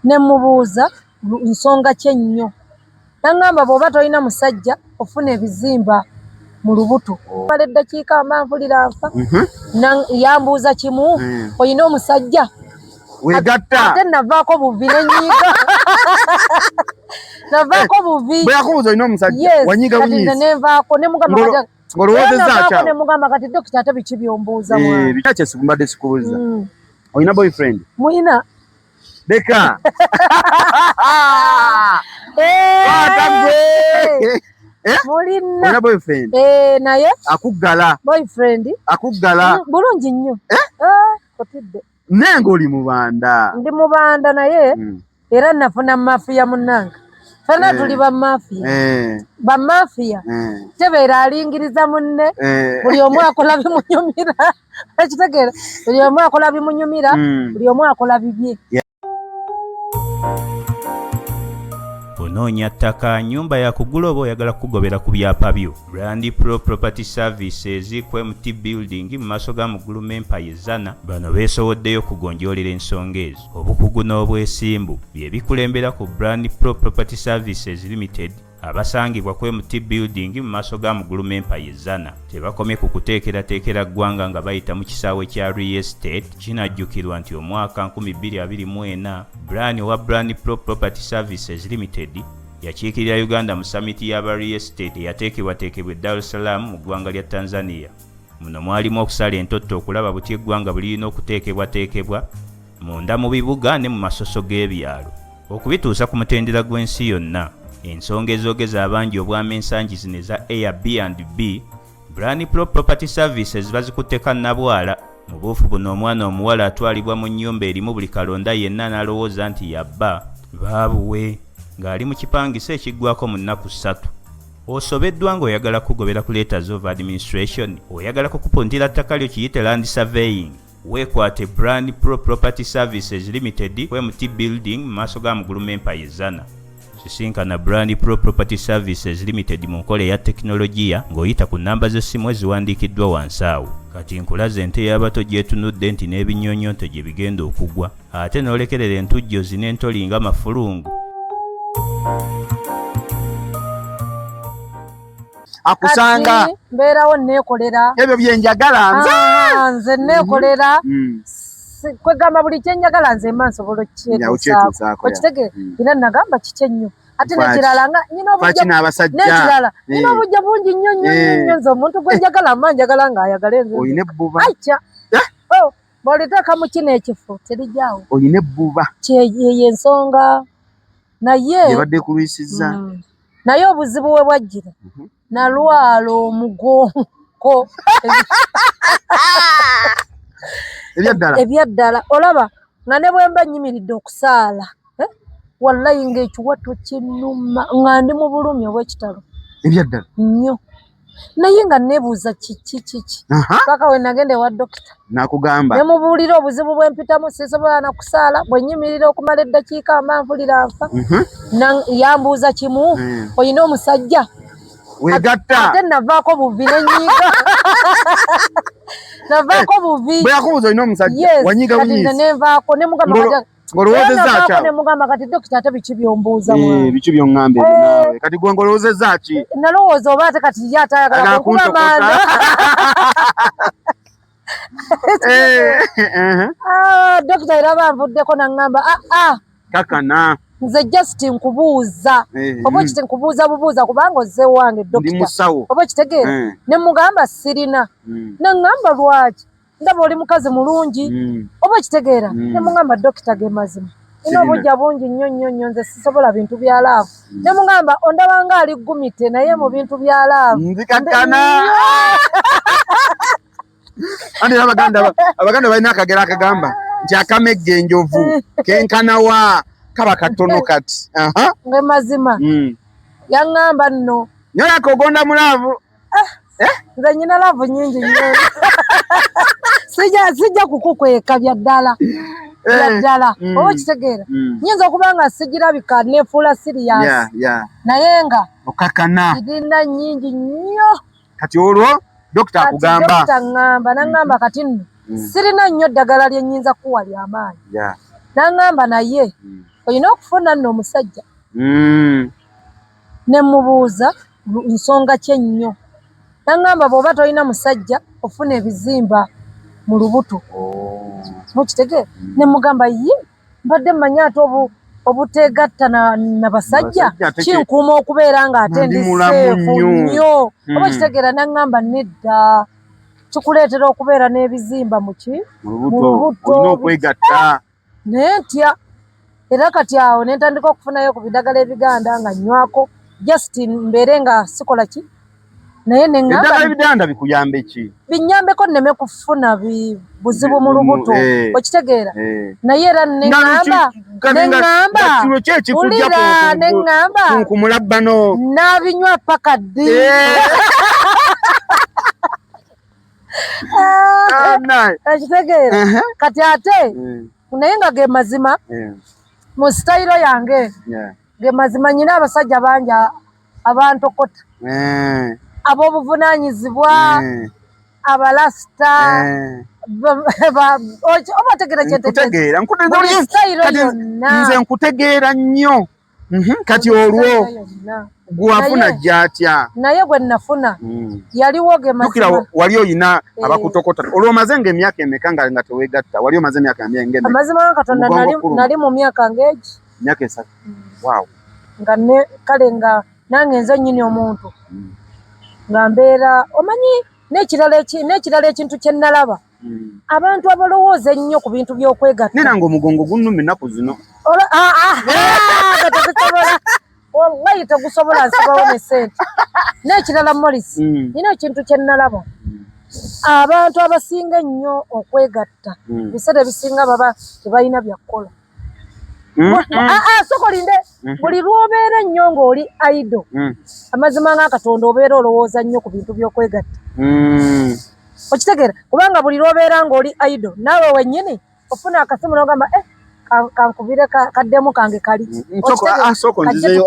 Ne mubuuza nsonga ki ennyo, naŋŋamba bw'oba tolina musajja ofuna ebizimba mu lubuto. Mala eddakiika mba mpulira nfa. Yambuuza kimu, olina omusajja? Wegatta. Ate navaako buvi nenyiiga, navaako buvi. Bwe yakubuuza olina omusajja, wanyiiga bunyiizi? Nenvaako nemugamba Ng'olowoozezza kyawo. Nemugamba, kati dokita, ate biki byombuuza mwana? Biki kyesimbadde sikubuuza? Olina boyfriend? Muyina. Leka. Mulina. Olina boyfriend? Naye Akuggala. Boyfriend. Akuggala. Bulungi nnyo. Kotidde. Naye ng'oli mubanda. Ndi mubanda, naye era nafuna mafia munnange. Fenna tuli bamafiya. Bamafiya tebeera alingiriza munne, buli omu akola bimunyumira. Ekitegeera, buli omu akola bimunyumira, buli omu akola bibye. Onoonya ttaka, nnyumba yakugula oba oyagala kukugobera ku byapa byo? Brand Pro Property Services ku MT Building mu maaso ga Muguluma Empire Zana. Bano beesowoddeyo okugonjoolera ensonga ezo. Obukugu n'obwesimbu bye bikulembera ku Brand Pro Property Services Limited, abasangibwa ku MT Building mu maaso ga Muguluma Empire Zana. Tebakomye ku kuteekerateekera ggwanga nga bayita mu kisaawe kya real estate. Kinajjukirwa nti omwaka 2024, Brian owa Brand Pro Property Services Limited yakiikirira Uganda mu summit y'aba real estate eyateekebwateekebwa e Dar es Salaam mu ggwanga lya Tanzania. Muno mwalimu okusala entotto okulaba butya eggwanga bwe lirina okuteekebwateekebwa munda mu bibuga ne mu masoso g'ebyalo okubituusa ku mutendera gw'ensi yonna. Ensonga ezoogeza abangi obwama ensangi zino eza Airbnb, Brand Pro Property Services bazikutte kannabwala. Mu buufu buno, omwana omuwala atwalibwa mu nnyumba erimu buli kalonda yenna n'alowooza nti yabba baabuwe ng'ali mu kipangisa ekiggwako mu nnaku 3. Osobeddwa ng'oyagala kugobera ku letters of administration, oyagala kukupuntira ttaka lyo, kiyite land surveying, weekwate Brand Pro Property Services Limited ku MT Building mu maaso ga Muguluma Empire Zana. Sisinkana Brand Pro Property Services Limited mu nkola eya tekinologiya ng'oyita ku nnamba z'essimu eziwandiikiddwa wansi awo. Kati nkulaze ente y'abato gy'etunudde nti n'ebinyonyonto gye bigenda okugwa, ate n'olekerera entujjozi n'entoli nga mafulungu. Akusanga. Kati mbeerawo neekolera. Ebyo byenjagala nze. Ah, nze neekolera. Kwegamba buli kyenjagala nze mba nsobola okyetuusaako, okukyetuusaako. Okitegeera? Era nagamba kiki ennyo ate nekirala nga nyina Faki n'abasajja. Nekirala nyina obujja bungi nnyo nnyo nnyo nnyo. Nze omuntu gwe njagala mba njagala ng'ayagala nze. Olina ebbuba. Aica. Oh, bw'oliteeka mu kino ekifo terijaawo. Olina ebbuba. Kyeyo ensonga, naye Yebadde kulwisizza. Naye obuzibu we bwajjira, nalwala omugongo. Ebyaddala? Ebyaddala. Olaba nga ne bwe mba nnyimiridde okusaala, eh? Wallayi ng'ekiwato kinnuma, nga ndi mu bulumi obw'ekitalo. Ebyaddala? Nnyo, naye nga neebuuza kiki kiki, paka we nagenda ewa dokita. Nakugamba. Ne mubuulira obuzibu bwe mpitamu, sisobola na kusaala, bwe nnyimirira okumala eddakiika mba mpulira nfa. Yambuuza kimu, olina omusajja? Wegatta. Ate navaako buvi nenyiiga, navaako buvi. Bwe yakubuuza olina omusajja, wanyiiga Kati nze bunyiizi? nenvaako nemugamba Ng'olowoozezza navaako kyawo. nemugamba, kati dokita, ate biki byombuuza mwana? Biki byoŋŋamba ebyo naawe? Kati gwe ng'olowoozezza ki? Nalowooza oba ate kati ye ate ayagala Ayagala kunkuba kuntokota. manda. Ah, dokita era banvuddeko naŋŋamba, ah, ah, Kakana. Nze just nkubuuza, oba okite nkubuuza bubuuza kubanga ozze wange Ndi dokita, musawo. oba okitegeera? Ne mugamba sirina. Naŋŋamba, lwaki? Ndaba oli mukazi mulungi, oba okitegeera? Ne mugamba, dokita, ge mazima nina Sirina. Obujja bungi nnyo nnyo nnyo, nze sisobola bintu bya love. Ne mugamba, ondaba nga ali gumite, naye mu bintu bya love Nzikakkana. Anti era abaganda balina akagero akagamba nti akamegga enjovu kenkanawa kaba katono kati. Aha. Nge mazima yaŋŋamba nno. Nyolaka ogonda mu love. Nze nyina love nyingi nnyo, sijja kukukweka, bya ddala, bya ddala, oba okitegeera? Nyinza okuba nga sigirabika, nefuula serious, naye nga Okakana. Irina nyingi nnyo. Kati olwo dokita Kati akugamba. Dokita ŋŋamba, naŋŋamba, kati nno sirina nnyo ddagala lye nnyinza kuwa lyamaanyi. Naŋŋamba naye Olina okufuna nno omusajja. Ne mubuuza nsonga ki ennyo, naŋŋamba bw'oba tolina musajja ofuna ebizimba mu lubuto. Mukitegeera? Ne mugamba ye mbadde mmanyi ate obuteegatta na basajja kinkuuma okubeera nga ate ndi safe nnyo. Oba kitegeera? Naŋŋamba nedda, kikuleetera okubeera n'ebizimba muki mu lubuto, olina okwegatta. Naye ntya era kati awo ne ntandika okufunayo ku bidagala ebiganda nga nywako just mbeere nga sikola ki, naye ne ŋŋamba eddagala ebiganda bikuyambe ki? Binnyambeko nneme kufuna buzibu mu lubuto, okitegeera? Naye era ne ŋŋamba wulira, ne ŋŋamba ku mulabbano naabinywa paka ddi? Ekitegeera? Kati ate naye nga ge mazima mu sitayiro yange, ge mazima nyina abasajja bangi abantokota, ab'obuvunaanyizibwa, abalasita, oba otegeera kyentegeera? Buli sitayiro yonna. Nze nkutegeera nnyo. Kati olwo gwafuna gyatya? Naye gwe nafuna yaliwo ge mazima. Wali oyina abakutokota, olwo omaze nga emyaka emeka nga teweegatta? Wali omaze emyaka emeka? Amazima ga Katonda, nali mu myaka ng'egi. Myaka 3. Wow. Nga ne kale nga nange nze nnyini omuntu nga mbeera omanyi. N'ekirala ekintu kye nalaba, abantu abalowooza ennyo ku bintu by'okwegatta. Nera nga omugongo gunnuma ennaku zino. Tegusobola, wallahi tegusobola, nsibawo ne ssente. N'ekirala Morris, nina ekintu kye nalaba, abantu abasinga ennyo okwegatta ebiseera ebisinga baba tebalina byakukola. Sooka olinde, buli lw'obeera ennyo ng'oli idle, amazima nga Katonda obeera olowooza nnyo ku bintu by'okwegatta. Okitegeera? Kubanga buli lw'obeera ng'oli idle, naawe wennyini ofuna akasimu n'ogamba eh, kankubire kaddemu kange kali. Sooka onzizeeyo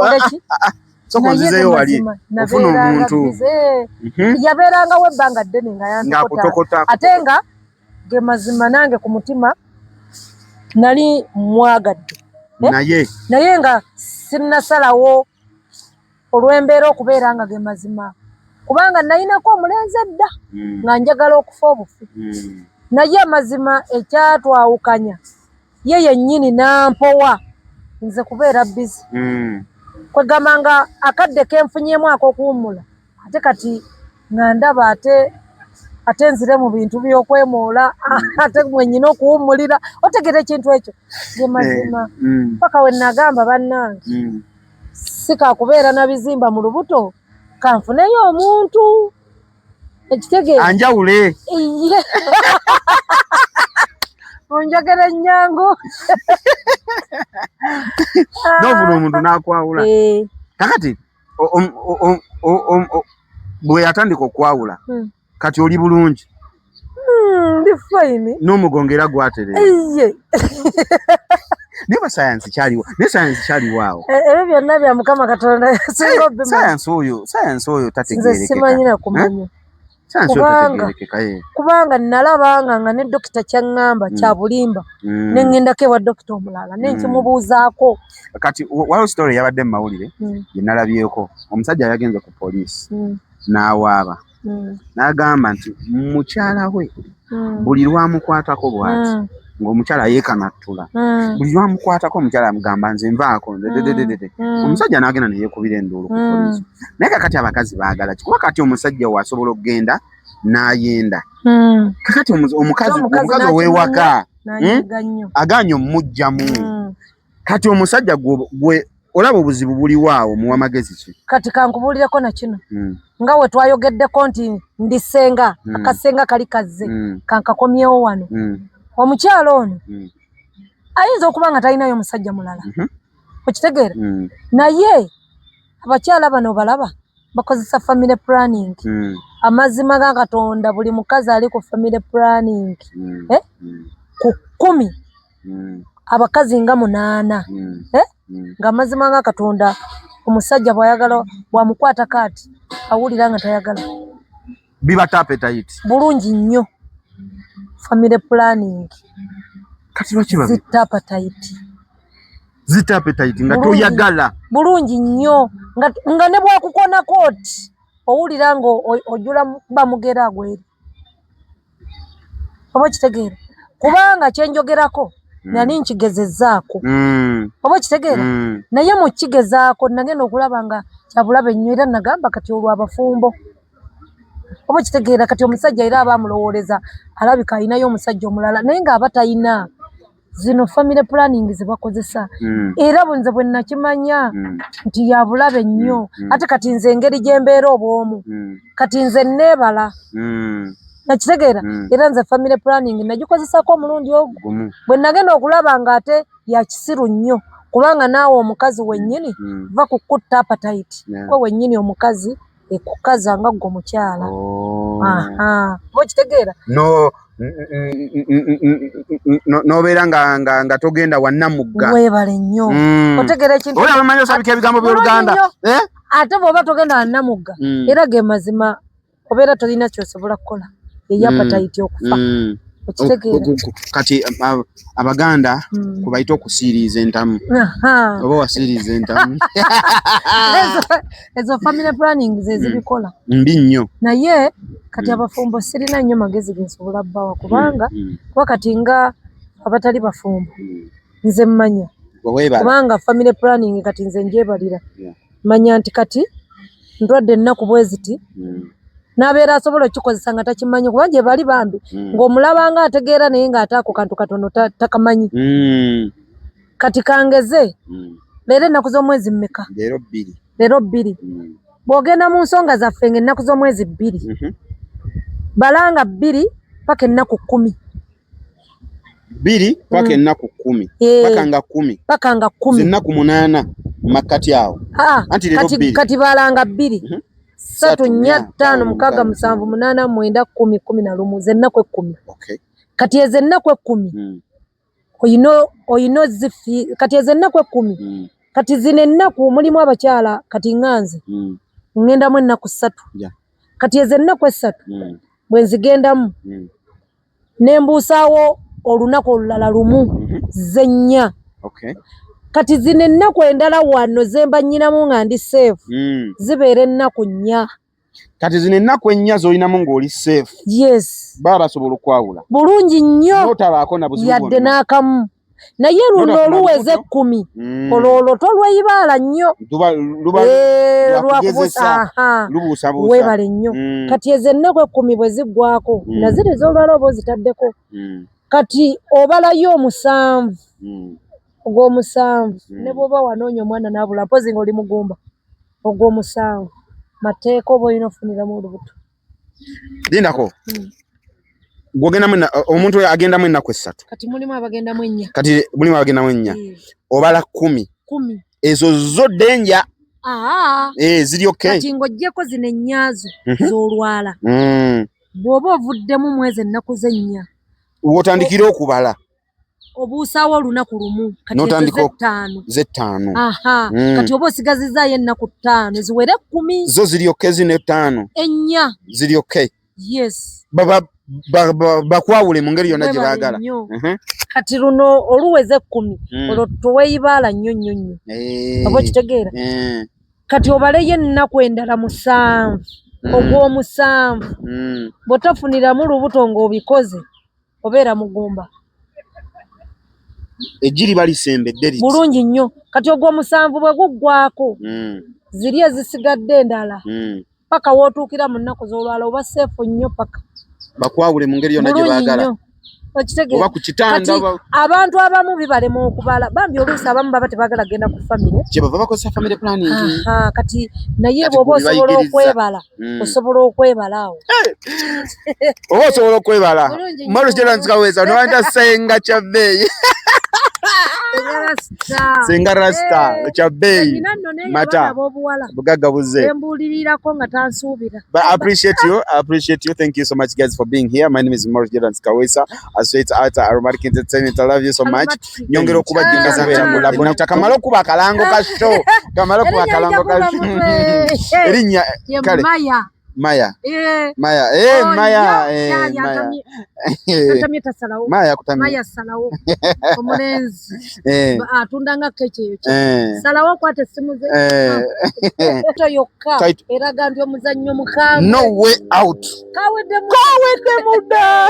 wali ofuna omuntu. Yabeerangawo ebbanga ddene nga yantokota, ate nga ge mazima nange ku mutima nali mwagadde, naye nga sinnasalawo olw'embeera okubeera nga ge mazima, kubanga nalinako omulenzi edda nga njagala okufa obufi, naye amazima ekyatwawukanya ye yennyini n'ampowa nze kubeera busy, kwegamba nga akadde kenfunyeemu ak'okuwummula, ate kati nga ndaba ate nzire mu bintu by'okwemoola, ate mwennyina okuwummulira. Otegera ekintu ekyo? Ge mazima, paka we nagamba bannange si kakubeera na bizimba mu lubuto, kanfuneyo omuntu, ekitegeera? Anjawule. Iye, onjogera ennyangu. N'ofuna omuntu n'akwawula. Kakati bwe yatandika okwawula, kati oli bulungi? Ndi fine. N'omugongo era gwatereera? Iye. Naye ba sayansi kyaliwo, naye sayansi kyaliwo awo. Ebyo byonna bya Mukama Katonda, singa obima. Sayansi oyo Nze tategeerekeka. Simanyi na kumanya. Sayansi oyo tategeerekeka ye. Kubanga nalabanga nga ne dokita kyaŋŋamba kya bulimba, ne ŋŋendako ewa dokita omulala ne nkimubuuzaako. Kati waliwo story yabadde mu mawulire gye nalabyeko, omusajja yagenze ku poliisi n'awaaba, n'agamba nti mukyala we buli lwamukwatako bw'ati ng'omukyala yeekanattula, buli lwamukwatako omukyala amugamba nze nvaako nze dedededede. Omusajja n'agenda neyeekubira enduulu ku poliisi. Naye kakati abakazi baagala ki? Kuba kati omusajja we asobola okugenda n'ayenda, kakati omukazi Omukazi omukazi ow'ewaka n'anyiga nnyo. Agaanye omugjamu. Kati omusajja gwe olaba obuzibu buliwo awo, muwa magezi ki? Kati kankubuulireko na kino, nga we twayogeddeko nti ndi ssenga, akasenga kali kazze, kankakomyewo wano. Omukyalo ono ayinza okuba nga talinayo musajja mulala, okitegeera? Naye abakyala bano balaba bakozesa family planning. Amazima ga Katonda, buli mukazi ali ku family planning, eh? Ku 10, abakazi nga 8, eh? Nga amazima ga Katonda, omusajja bw'ayagala bw'amukwatako ati awulira nga tayagala. Bibata appetite. Bulungi nnyo, family planning Kati lwaki babi zitta appetite. Zita appetite nga toyagala. Bulungi nnyo nga ne bwakukonako oti owulira nga ojula kuba mugera gweri. Oba okitegeera? Kubanga kye njogerako nali nkigezezzaako. Oba okitegeera? Naye mu kigezaako nagenda okulaba nga kyabulabe nnyo era nagamba kati olwo abafumbo. Oba okitegeera? Kati omusajja era aba amulowooleza alabika alinayo omusajja omulala naye ng'aba talina. Zino family planning ze bakozesa. Era nze bwe nakimanya nti ya bulabe nnyo. Ate kati nze engeri gye mbeera obw'omu. Kati nze neebala. Nakitegeera? Era nze family planning nagikozesaako omulundi ogwo. Bwe nagenda okulaba ng'ate ya kisiru nnyo kubanga naawe omukazi wennyini va ku kutta appetite. Gwe wennyini omukazi ekukaza nga ggwe omukyala. Oba okitegeera? No, nobeera nga togenda wannamugga. Weebale nnyo. Otegeera ekintu. Oba bamanyi osabika ebigambo by'Oluganda. Ate bw'oba togenda wannamugga era ge mazima obeera tolina ky'osobola kukola. Eyo appetite okufa. Okitegeera? Kati Abaganda kubayita okusiiriiza entamu. Oba wasiiriiza entamu. Ezo family planning ze zibikola. Mbi nnyo. Naye kati abafumbo sirina nnyo magezi ge nsobola bbawa kubanga kuba kati nga abatali bafumbo nze mmanya. Kubanga family planning kati nze njebalira. Manya nti kati ndwadde ennaku bwe ziti. N'abeera asobola okukikozesa nga takimanyi kuba gye bali bambi ng'omulaba nga ategeera naye ng'ate ako kantu katono takamanyi. Kati kangeze leero ennaku z'omwezi mmeka? Leero bbiri. Leero bbiri. Bw'ogenda mu nsonga zaffe ng'ennaku z'omwezi bbiri. Balanga bbiri paka ennaku 10. Bbiri paka ennaku 10. Paka nga 10. Paka nga 10. Ennaku 8 makkati awo. Anti leero bbiri. Kati balanga bbiri. 3 4 5 6 7 8 9 10 11 ze ennaku 10. Kati ezo ennaku 10. Oyino zifi kati ezo ennaku 10. Kati zino ennaku mulimu abakyala kati nganze. Ngendamu ennaku 3. Kati ezo ennaku 3. Bwe nzigendamu. Ne mbuusaawo olunaku olulala lumu ze nnya. Kati zino ennaku endala wano ze mba nnyinamu nga ndi safe. Zibeera ennaku 4. Kati zino ennaku 4 z'olinamu ng'oli safe. Yes. Baba basobola okwawula. Bulungi nnyo. N'otabaako na buzibu bwonna. Yadde n'akamu. Naye luno oluweza 10. Olwo tolweyibaala nnyo. Luba lwakugezesa. Lubuusabuusa. Weebale nnyo. Kati ezo ennaku 10 bwe ziggwaako naziri ez'olwala oba ozitaddeko. Kati obalayo 7. Ogw'omusanvu. Ne bw'oba wanoonya omwana n'abula mpozzi ng'oli mugumba. Ogw'omusanvu. Mateeka oba olina ofuniramu olubuto. Lindako. Gw'ogendamu omuntu agendamu ennaku 3. Kati mulimu abagendamu 4. Kati mulimu abagendamu 4. Obala 10. 10. Ezo zo danger. Ziri okay. Kati ng'oggyeko zino ennyazo z'olwala. Bw'oba ovuddemu mwezi ennaku z'ennya. W'otandikira okubala. Obuusaawo olunaku lumu. Kati ezo z'ettaano. Z'ettaano. Kati oba osigazizaayo ennaku 5 ziwere 10. Zo ziri okay zino 5. 4. Ziri okay. Yes. Bakwawule mu ngeri yonna gye baagala. Kati luno oluweza 10 olwo toweeyibaala nnyo nnyo nnyo. Oba okitegeera? Kati obaleyo ennaku endala 7. Ogw'omusanvu. Bw'otafuniramu lubuto ng'obikoze obeera mugumba. Ejjiri balisembedde liti. Bulungi nnyo. Kati ogw'omusanvu bwe guggwaako ziri ezisigadde endala paka w'otuukira mu nnaku z'olwala oba seefu nnyo paka. Bakwawule mu ngeri yonna gye baagala. Okitegeera? Oba ku kitanda. Kati abantu abamu bibalema okubala. Bambi oluusi abamu baba tebaagala kugenda ku family. Kye bava bakozesa family planning. Kati naye bw'oba osobola okwebala, osobola okwebala awo. Oba osobola okwebala. Maurice Jordan Kawesa, ono bayita Ssenga Kyabbeeyi. Ssenga Rasta Kyabbeeyi. Mata. Bugagga buze. Embuulirirako nga tansuubira. But I appreciate you. I appreciate you. Thank you so much guys for being here. My name is Maurice Jordan Kawesa. Straight out Aromatic Entertainment. I love you so much. Nyongera okubajjukiza kubeera mu Labonita. Kamala okuba akalango ka show. Kamala okuba akalango ka show. Erinnya kale. Maya. Maya. Maya. Maya. Maya. Tantamye tasalawo. Maya yakutamye. Maya salawo. Omulenzi. Eh. Atunda nga keke eyo. Eh. Salawo kwata essimu ze. Eh. Ito yokka Tight. eraga nti omuzannyo mukambwe. No way out. Kaweddemu. Kaweddemu dda.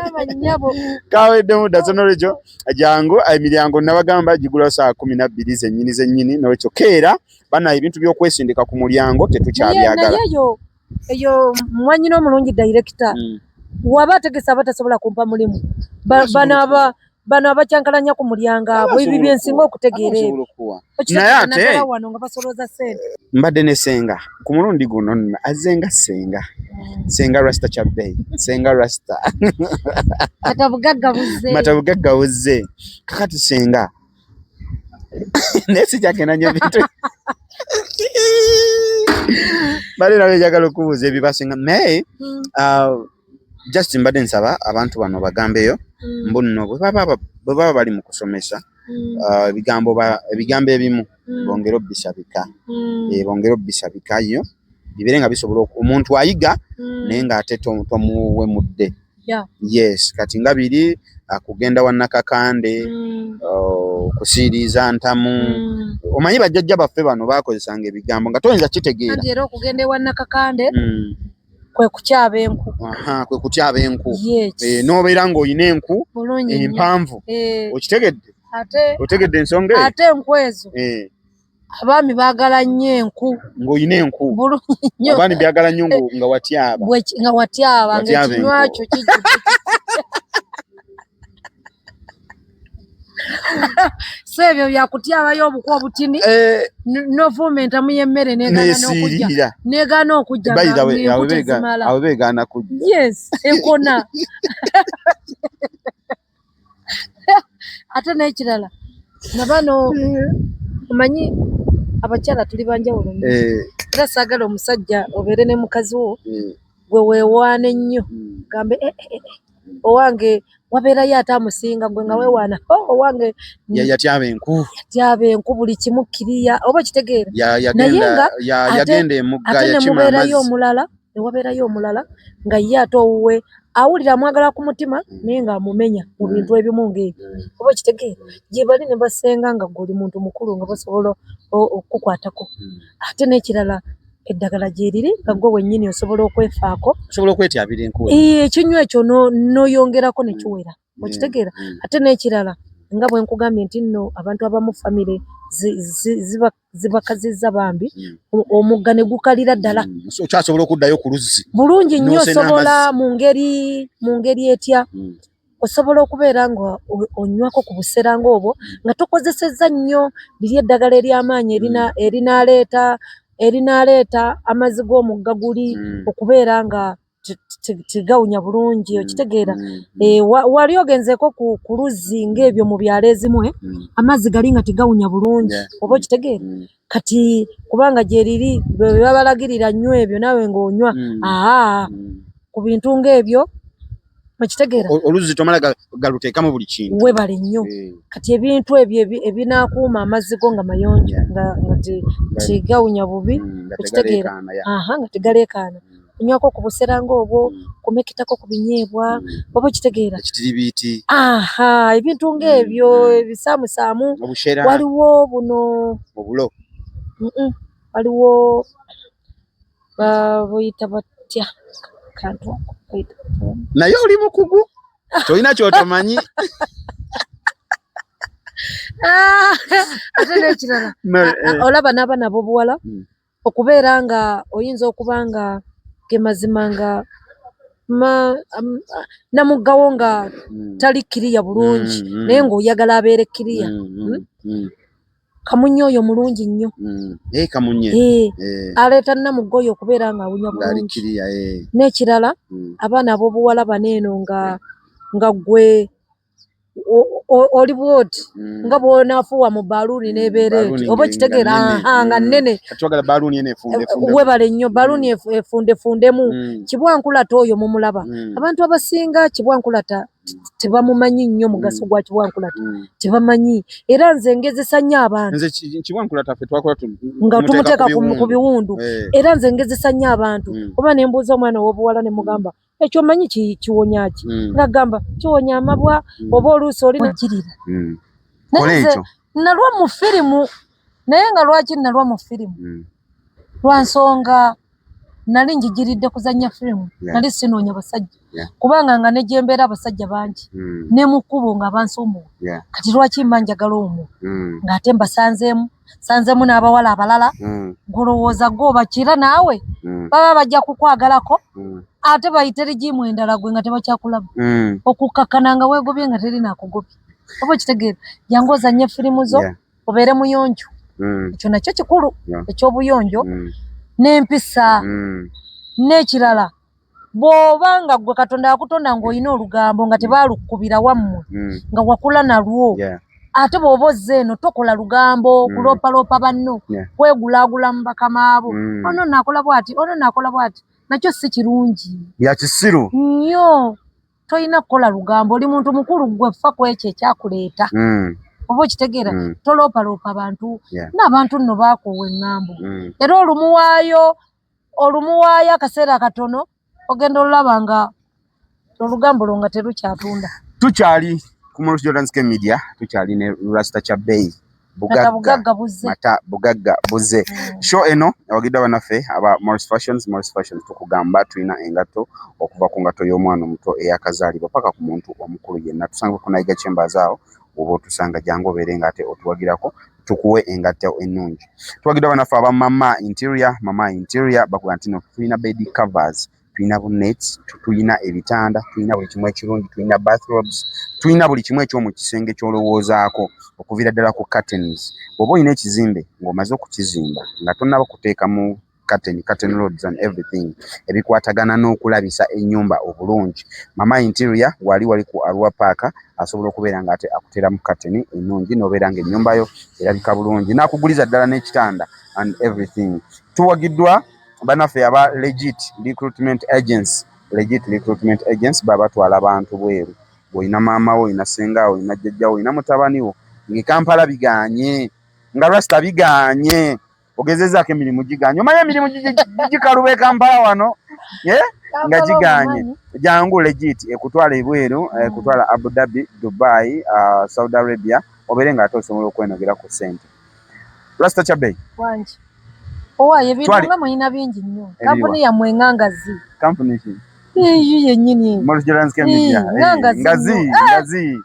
Aba nnyabo. Kaweddemu dda. So nolwekyo jangu emiryango nabagamba gigulawo saa 12 zennyini zennyini, nolwekyo keera bana ebintu by'okwesindika ku mulyango tetukyabyagala. Naye eyo eyo mwanyina omulungi director waba ategesa aba tasobola kumpa mulimu. Bano aba bano abakyankalanya ku mulyango abo ebyo byensinga okutegeera ebyo. Naye ate wano nga basolooza ssente. Mbadde ne Ssenga ku mulundi guno nno azze nga Ssenga. Ssenga Rasta Kyabbeyi, Ssenga Rasta. Mata bugagga buzze. Mata bugagga buzze. Kakati Ssenga. Naye sikyagenda nnyo bintu. Mbadde nabyo njagala okubuuza ebibasinga. Naye, just mbadde nsaba abantu bano bagambeyo mbu nno bwe baba bali mu kusomesa, ebigambo ebimu bongere obbisabika. Bongere obbisabikayo bibeere nga bisobola omuntu ayiga naye ng'ate tomuwemudde. Yes, kati nga biri kugenda wa Nakakande, kusiiriza ntamu. Omanyi bajjajja baffe bano baakozesanga ebigambo nga toyinza kitegeera. Anti era okugenda ewa Nakakande kwe kutyaba enku. Aha, kwe kutyaba enku. Yes. N'obeera ng'olina enku Bulungi nnyo. empanvu. Okitegedde? Otegedde ensonga eyo? Ate enku ezo. Abaami baagala nnyo enku. Ng'olina enku. Bulungi nnyo. Abaami byagala nnyo nga watyaba. Nga watyaba, Watyaba ng'ekinywa enku. kyo kijjudde. So ebyo bya kutyabayo obuku obutini, n'ofuuma entamu y'emmere n'egaana n'okujja. N'esiirira. N'egaana okujja By the nga way, enku tezimala. awo beegaana kujja. Yes, enkona. Ate n'ekirala, na bano omanyi abakyala tuli banjawulo nnyo. Era saagala omusajja obeere ne mukazi wo, gwe weewaane nnyo. Gambe, owange wabeerayo ate amusinga gwe nga weewaana. Oh, owange Yatyaba enku. Yatyaba enku buli kimu kiriya, oba okitegeera? Naye nga Yagenda emugga, ate ne yakima mubeerayo amazzi. omulala, ne wabeerayo omulala nga ye ate owuwe awulira amwagala ku mutima naye ng'amumenya mu bintu ebimu ng'ebyo. Oba okitegeera? Gye bali ne basenga nga ggwe oli muntu mukulu nga basobola okukukwatako. Ate n'ekirala eddagala gye riri nga ggwe wennyini osobola okwefaako. Osobola okwetyabira enku. Ekinywa ekyo n'oyongerako ne kiwera. Okitegeera? Ate n'ekirala nga bwe nkugambye nti nno abantu abamu famire zibakazizza bambi, omugga ne gukalira ddala. So, okyasobola okuddayo ku luzzi. Bulungi nnyo N'osena osobola amazzi. mu ngeri etya? Osobola okubeera nga onywako ku busera ng'obwo nga tokozesezza nnyo liri eddagala ery'amaanyi erinaleeta amazzi g'omugga guli okubeera nga tigawunya bulungi, okitegeera? Wali ogenzeeko ku luzzi ng'ebyo mu byalo ezimu, Amazzi gali nga tigawunya bulungi, oba okitegeera? Kati kubanga gye riri bwe babalagirira nnyo ebyo naawe ng'onywa, ku bintu ng'ebyo, okitegeera? Oluzzi tomala galuteekamu buli kintu. Weebale nnyo. Kati ebintu ebyo ebinaakuuma amazzi go nga mayonjo, nga tigawunya bubi, Nga okitegeera? tegaleekaana, yeah. Aha, nga tegaleekaana. Onywako ku busera ng'obwo, kumeketako ku binyeebwa, oba okitegeera? Ekitiribiiti. Aha, ebintu ng'ebyo, ebisaamusaamu. Obushera. Waliwo buno Obulo. Waliwo buyita batya? Kantu ako bayita batya? Naye oli mukugu, tolina ky'otomanyi. Ate n'ekirala, olaba n'abaana ab'obuwala, okubeera nga oyinza okuba nga ge mazima nga namuggawo nga tali kiriya bulungi, naye ng'oyagala abeere kiriya. Kamunye oyo mulungi nnyo. Kamunye. Aleeta namugga oyo okubeera ng'awunya Ng'ali bulungi. kiriya. N'ekirala, abaana ab'obuwala bano eno nga ggwe oli bw'oti, nga bw'onaafuuwa mu bbaluuni n'ebeera eti, Bbaluuni oba okitegeera? nga nnene. Aha, nga nnene. Kati twagala bbaluuni eno efundefunde. Weebale nnyo, bbaluuni efundefundemu. Kibwankulata oyo mumulaba. Abantu abasinga kibwankulata tebamumanyi nnyo mugaso gwa kibwankulata. Tebamanyi. Era nze ngezesa nnyo abantu. Nze kibwankulata ffe twakola Nga tumuteeka tumuteeka ku ku biwundu. biwundu. Era nze ngezesa nnyo abantu. Oba ne mbuuza omwana ow'obuwala ne mugamba, Ekyo omanyi kiwonya ki? Ngagamba kiwonya amabwa oba oluusi oli nagirira. Naye nalwa mu firimu, naye nga lwaki nalwa mu firimu? Lwa nsonga nali njigiridde kuzannya firimu, nali sinoonya basajja, kubanga nga ne gye mbeera abasajja bangi, ne mu kkubo nga bansumbuwa. Kati lwaki mba njagala omwo ng'ate mbasanzeemu, nsanzeemu n'abawala abalala, golowooza gwe obakira naawe baba bajja kukwagalako, ate bayite rigimu endala gwe nga tebakyakulaba. Okukkakkana nga weegobye nga teri naakugobye. Oba okitegeera, jangu ozannye firimu zo, obeere muyonjo. Ekyo nakyo kikulu, eky'obuyonjo n'empisa. N'ekirala, bw'oba nga ggwe Katonda yakutonda ng'olina olugambo nga tebaalukkubira wammwe, nga wakula nalwo, ate bw'oba ozze eno tokola lugambo kuloopaloopa banno, kwegulaagula mu bakama bo, ono naakola bw'ati, ono naakola bw'ati, nakyo si kirungi. Bya kisiru nnyo. Tolina kukola lugambo, oli muntu mukulu ggwe, ffa ku ekyo ekyakuleeta. Oba okitegeera, toloopaloopa bantu. N'abantu nno baakoowa eŋŋambo, era olumuwaayo akaseera akatono ogenda olaba nga olugambo lwo nga terukyatunda. Tukyali ku Morris Jordan K Media, tukyali ne Rasta Chabey. Bugagga buzze. Mata bugagga buzze. Show eno ewagiddwa bannaffe aba Morris Fashions. Morris Fashions tukugamba tulina engatto okuva ku ngatto y'omwana omuto eyakazaalibwa paka ku muntu omukulu yenna. Tusanga ku Naiga Chambers awo oba otusanga, jangu obeere ng'ate otuwagirako tukuwe engatto ennungi. Tuwagiddwa bannaffe aba Mama Interior. Mama Interior bakuga nti no tulina bed covers, tulina bu nets, tulina ebitanda, tulina buli kimu ekirungi, tulina bathrobes, tulina buli kimu eky'omu kisenge ky'olowoozaako okuviira ddala ku curtains. Bw'oba olina ekizimbe ng'omaze okukizimba nga tonnaba kuteekamu curtain, curtain rods and everything ebikwatagana n'okulabisa ennyumba obulungi, Mama Interior wali wali ku Arua Park, asobola okubeera ng'ate akuteeramu curtain ennungi n'obeera ng'ennyumba yo erabika bulungi, n'akuguliza ddala n'ekitanda and everything. Tuwagiddwa bannaffe aba Legit Recruitment Agency. Legit Recruitment Agency baba batwala bantu bweru. Bw'olina maama wo, olina ssenga wo, olina jjajja wo, olina mutabani wo ng'e Kampala bigaanye, nga Rasta bigaanye, ogezezaako emirimu gigaanye, omanyi emirimu gikaluba e Kampala wano nga gigaanye, jangu Legit ekutwala ebweru, ekutwala Abu Dhabi, Dubai, Saudi Arabia, obeere ng'ate osobola okwenogera ku ssente. Rasta Chabey. Wangi. Owaaye, ebintu nga mulina bingi nnyo. Kampuni yammwe engangazi. Kampuni ki? Eyo yennyini. Morris Jordan K Media. Ngangazi. Ngazi, ngazi.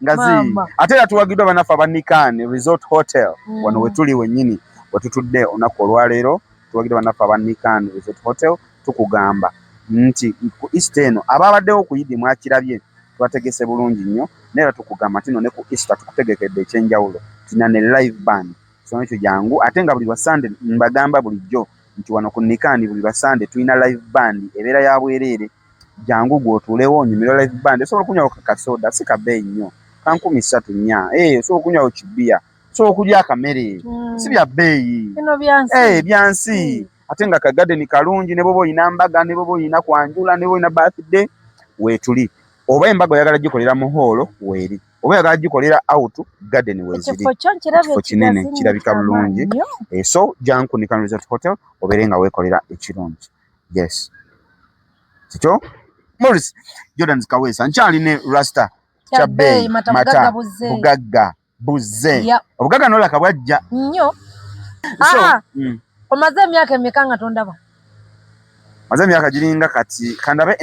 Ngazi. Ate era tuwagiddwa bannaffe aba Nikan Resort Hotel. Wano wetuli wennyini wetutudde olunaku olwaleero, tuwagiddwa bannaffe aba Nikan Resort Hotel. Tukugamba nti ku Easter eno ababaddewo ku Idi mwakirabye, twategese bulungi nnyo, naye era tukugamba nti no ne ku Easter tukutegekedde ekyenjawulo, tulina ne live band. So ekyo jangu, ate nga buli lwa Sunday mbagamba bulijjo nti wano ku Nikan buli lwa Sunday tulina live band ebeera ya bwereere. Jangu gwe otuulewo onyumirwe live band, osobola okunywawo kasoda si kabeeyi nnyo, ka 3,000 4,000, osobola okunywawo kibiya, osobola okulya akamere, si bya bbeeyi, byansi. Ate nga ka garden kalungi, ne bw'oba olina mbaga, ne bw'oba olina kwanjula, ne bw'oba olina birthday, weetuli. Oba embaga oyagala gikolera mu hall, weeri, oba oyagala gikolera out garden, weeziri. Ekifo kinene kirabika bulungi. So jangu ku Nikan Resort Hotel obeere nga weekolera ekirungi. Yes, kikyo. Morris Jordan Kaweesa, nkyali ne Rasta Chabey Mata bugagga buzze. Obugagga nolaka bwajja nnyo. Omaze emyaka emeka nga tondaba? Maze emyaka giringa kati kandabe,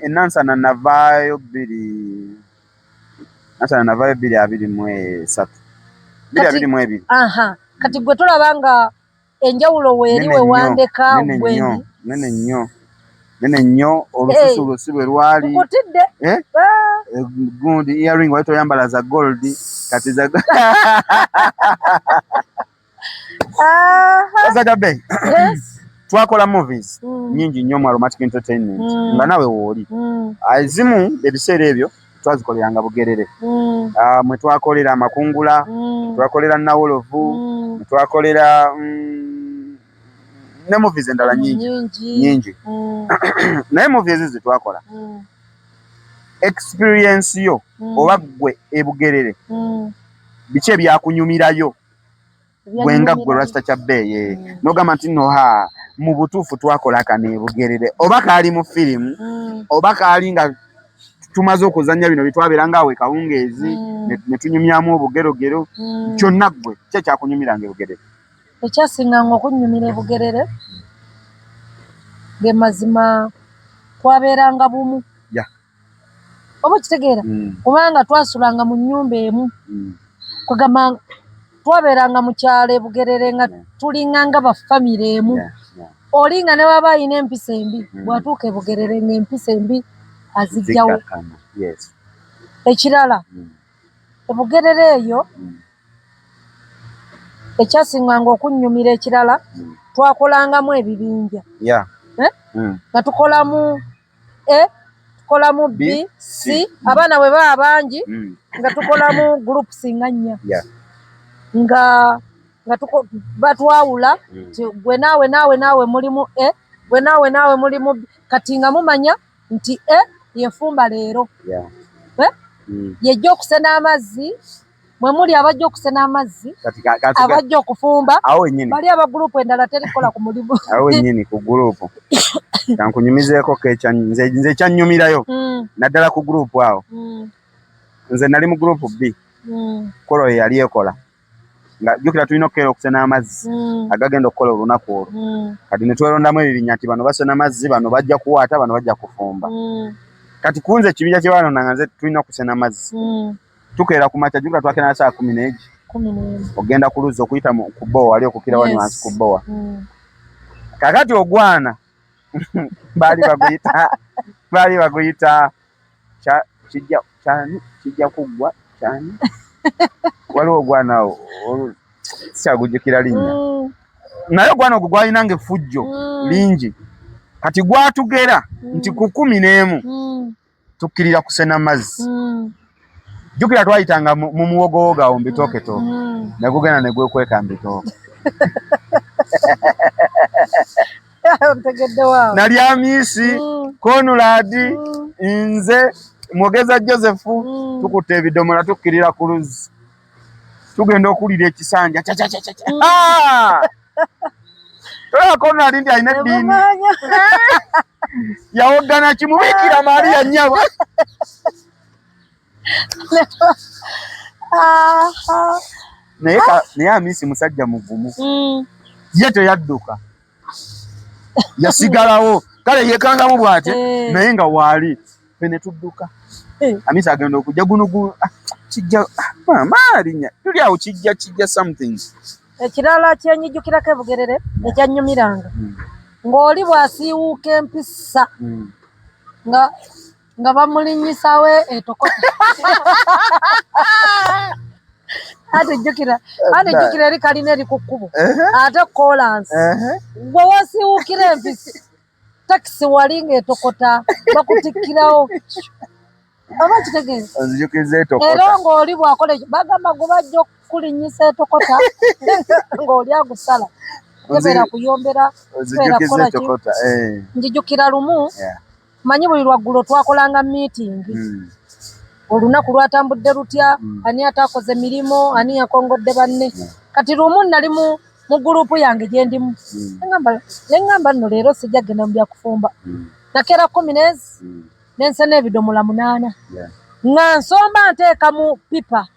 enansana navaayo bbiri, nansana navaayo 2023, 2022. Kati gwe tolaba nga enjawulo weeri wewandeka? Gwendi nene nnyo, nene nnyo. Olususu lwo si bwe lwali. Nkutidde. Gundi earring wali toyambala za gold, kati za Zagabe. Twakola movies nyingi nnyo mu Aromatic Entertainment, nga nawe wooli. Ezimu ebiseera ebyo twazikoleranga Bugerere, mwe twakolera Amakungula, twakolera Nawolovu, mwe twakolera ne movies endala nyingi nyingi. Naye movies ezo zetwakola, experience yo oba ggwe ebugerere, biki ebyakunyumirayo? Gwe nga ggwe Rasta Kyabeeye n'ogamba nti nno ha mu butuufu twakola kano e Bugerere, oba kaali mu firimu, oba kaali nga tumaze okuzannya bino bitwabeeranga awo e Kawungeezi, ne tunyumyamu obugerogero, kyonna ggwe ki ekyakunyumiranga e Bugerere? Ekyasinganga okunnyumira e Bugerere ge mazima twabeeranga bumu. Oba okitegeera? Kubanga twasulanga mu nnyumba emu. Kwegamba twabeeranga mu kyalo e Bugerere nga tulinganga ba famire emu. Oli nga ne bw'aba alina empisa embi, bw'atuuka e Bugerere ng'empisa embi aziggyawo. Ekirala, e Bugerere eyo ekyasinganga okunnyumira ekirala, twakolangamu ebibinja. Nga tukolamu A, tukolamu B, C, abaana bwe baba bangi nga tukolamu groups nga nnya. Nga nga batwawula nti gwe naawe naawe naawe mulimu A, gwe naawe naawe mulimu B. Kati nga mumanya nti A yefumba leero. Yejja okusena amazzi, mwe muli abajja okusena amazzi, abajja okufumba, bali aba gurupu endala terikola ku mulimu. Awo wennyini ku gurupu kankunyumizeeko nze ekyannyumirayo naddala ku gurupu awo. Nze nali mu gurupu B, kolo ye yali ekola nga jjukira tulina okukeera okusena amazzi agagenda okukola olunaku olwo. Kati ne twerondamu ebibinja nti bano basena mazzi, bano bajja kuwaata, bano bajja kufumba. Kati kunze ekibinja kye balondanga nze tulina okusena amazzi. Tukeera ku makya, jjukira twakeera saa kumi n'egi ogenda ku luzzi okuyita ku bbowa wali okukira wali wansi ku bbowa. Kakati ogwana baali baguyita baali baguyita kijja kyani kijja kuggwa kyani waliwo ogwana awo sikyagujjukira linnya, naye ogwana ogwo gwalinanga effujjo lingi. Kati gwatugera nti ku 11 tukkirira kusena mazzi. Jjukira twayitanga mu muwogowogo awo mu bitooketooke, ne gugenda ne gwekweka mu bitooke. Nali Amiisi, Konulaadi, nze Mwogeza Joseph, tukutte ebidomola tukkirira ku luzzi. Tugenda okuwulira ekisanja cacacacaca. Tolaba Konulaadi nti alina eddiini. Yawoggana kimubiikira Maria nnyabo. Naye Amiisi musajja mugumu. Ye teyadduka. Yasigalawo. Kale yekangamu bw'ati, naye nga waali. Ffe ne tudduka. Amiisi agenda okujja guno kijja maama linnya tuli awo kijja kijja something. Ekirala kyenyijjukirako e Bugerere ekyannyumiranga, ng'oli bw'asiiwuuka empisa nga nga bamulinnyisawo etokota. Ate jjukira, ate jjukira eri kalina eri ku kkubo, ate koolansi. Gwe wasiiwuukira empisi, takisi wali ng'etokota, bakutikkirawo. Oba kitegeeza? Onzijukiza etokota. Era ng'oli bw'akola ekyo, bagamba gwe bajja okukulinnyisa etokota ng'oli agusala. Tebeera kuyombera, tebeera kukola ki. Njijukira lumu, manyi buli lwaggulo twakolanga meeting. Olunaku lwatambudde lutya, ani ataakoze mirimu, ani yakongodde banne. Kati lumu nali mu gurupu yange gye ndimu. Ne ŋŋamba nno leero sijja kugenda mu bya kufumba. Nakeera kumi n'ezi, ne nsena ebidomola 8. Nga nsomba nteeka mu pipa.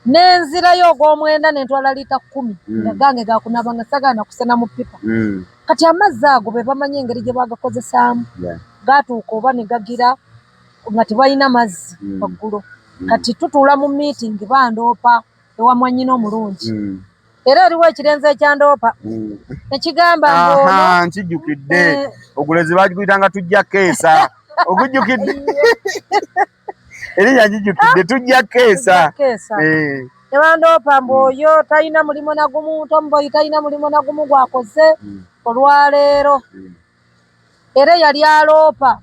Ne nzirayo ogw'omwenda ne ntwala liita 10. Nga gange gakunaaba nga saagala na kusena mu pipa. Kati amazzi ago be bamanyi engeri gye bagakozesaamu. Gaatuuka oba ne gagira nga tebalina mazzi waggulu. Kati tutuula mu meeting bandoopa ewa mwannyina omulungi. Era eriwo ekirenzi ekyandoopa. Ekigamba ng'ono nkijjukidde. Ogulezi baguyitanga tujja keesa. Ogujjukidde. Erinnya nkijjukidde tujja keesa. Ne bandoopa mbu oyo talina mulimu na gumu, Tomboy talina mulimu na gumu gw'akoze olwaleero. Era yali aloopa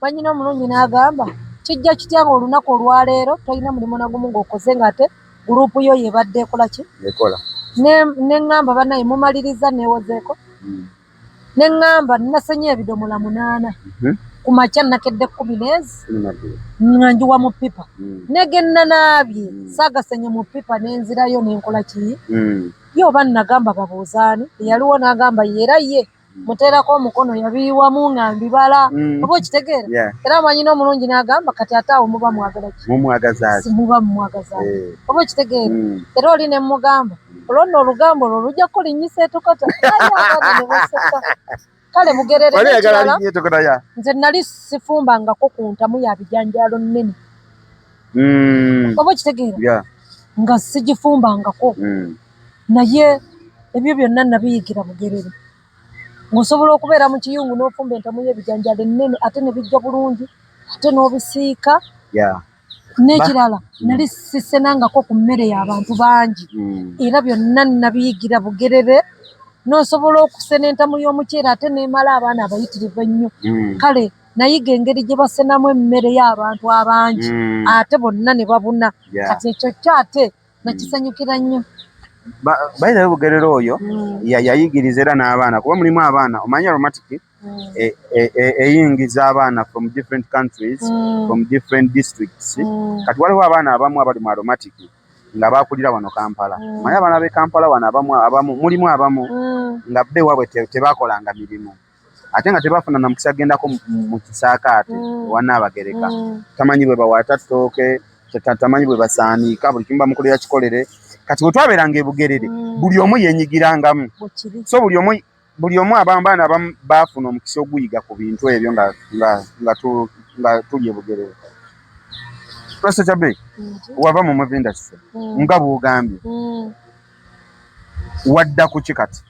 mwannyina omulungi n'agamba kijja kitya ng'olunaku olwaleero tolina mulimu na gumu ng'okoze ng'ate gurupu yo yebadde ekola ki? Ekola. Ne ŋŋamba bannaye mumaliriza neewozeeko. Ne ŋŋamba nasenye ebidomola 8. Ku makya nakedde 14 nga njiwa mu pipa. Negenda naabye, saagasenye mu pipa, nenzirayo nenkola ki? Ye oba nagamba babuuzaani eyaliwo, n'agamba ye era ye muteerako omukono, yabiyiwamu nga mbibala. Oba okitegeera? Era amanyi n'omulungi n'agamba, kati ate awo muba mwagala ki? Mumwagazaaki? Muba mumwagazaaki? Oba okitegeera? Era oli ne mugamba, olwo nno olugambo olwo lujja kulinnyisa etokota. Aye abaana ne baseka. Kale Bugerere Wali ayagala n'ekirala, linnya etokota ya nze nali sifumbangako ku ntamu ya bijanjaalo nnene. Oba okitegeera? Nga sigifumbangako. Naye ebyo byonna nabiyigira Bugerere, ng'osobola okubeera mu kiyungu n'ofumba entamu y'ebijanjaalo ennene, ate ne bijja bulungi, ate n'obisiika. N'ekirala, nali sisenangako ku mmere y'abantu bangi. Era byonna nabiyigira Bugerere, n'osobola okusena entamu y'omuceere ate n'emala abaana abayitirivu ennyo. Kale nayiga engeri gye basenamu emmere y'abantu abangi, ate bonna ne babuna. Kati ekyo kyo ate nakisanyukira nnyo. By the way, Bugerere oyo yayigiriza era n'abaana, kuba mulimu abaana, omanyi Aromatic eyingiza abaana from different countries, from different districts. Kati waliwo abaana abamu abali mu Aromatic nga bakulira wano Kampala. Omanyi abaana b'e Kampala wano abamu mulimu abamu nga be waabwe tebakolanga mirimu, ate nga tebafuna na mukisa gendako mu kisaakaate ewa Nnaabagereka. Tamanyi bwe bawaata ttooke, tamanyi bwe basaaniika, buli kimu bamukolera kikolere. Kati bwe twabeeranga e Bugerere, buli omu yenyigirangamu. Bwe kiri. So buli omu abaana abamu baafuna omukisa oguyiga ku bintu ebyo nga tuli e Bugerere. Pastor Chabe, wava mu movie industry, nga bw'ogambye, wadda ku ki kati?